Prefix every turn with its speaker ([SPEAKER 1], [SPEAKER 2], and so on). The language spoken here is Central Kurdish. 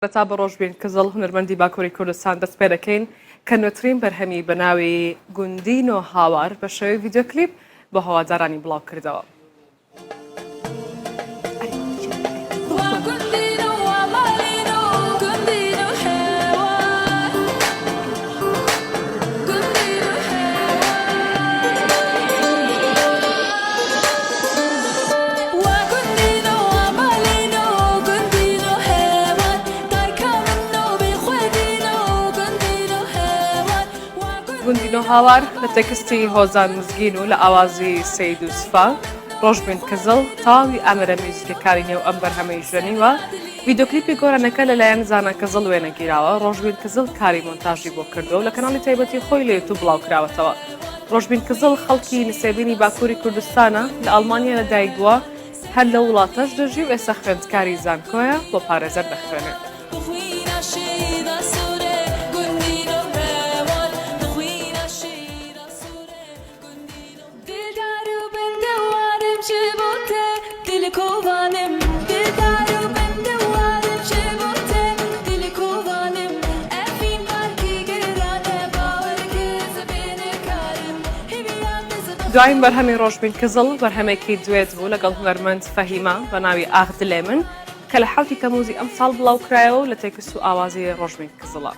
[SPEAKER 1] سەرەتا بە ڕۆژبین کزڵ هونەرمەندی باکووری کوردستان دەست پێ دەکەین کە نوێترین بەرهەمی بە ناوی گوندینۆ هاوار بە شێوەی ڤیدیۆ کلیپ بۆ هەوادارانی بڵاو کردەوە. گوندینۆ هاوار لە تێکستی هۆزان مزگین و لە ئاوازی سەید و سفا ڕۆژبین کزڵ تەواوی ئامێرە میوزیکەکانی نێو ئەم بەرهەمەی ژەنیوە ڤیدۆکلیپی گۆرانەکە لەلایەن زانا کزڵ وێنەگیراوە ڕۆژبین کزڵ کاری مۆنتاژی بۆ کردووە و لە کەناڵی تایبەتی خۆی لە یوتوب بڵاوکراوەتەوە ڕۆژبین کزڵ خەڵکی نسێبینی باکووری کوردستانە، لە ئەڵمانیا لەدایک بووە، هەر لەو وڵاتەش دەژی و ئێستا خوێندکاری زانکۆیە، بۆ پارێزەر دەخوێنێت. دوایین بەرهەمی ڕۆژبین کزڵ بەرهەمێکی دوێت بوو لەگەڵ هونەرمەند فەهیمە بە ناوی ئاخ دلێ من کە لە حەوتی تەمووزی ئەمساڵ بڵاوکرایەوە و لە تێکست و ئاوازی ڕۆژبین کزڵە.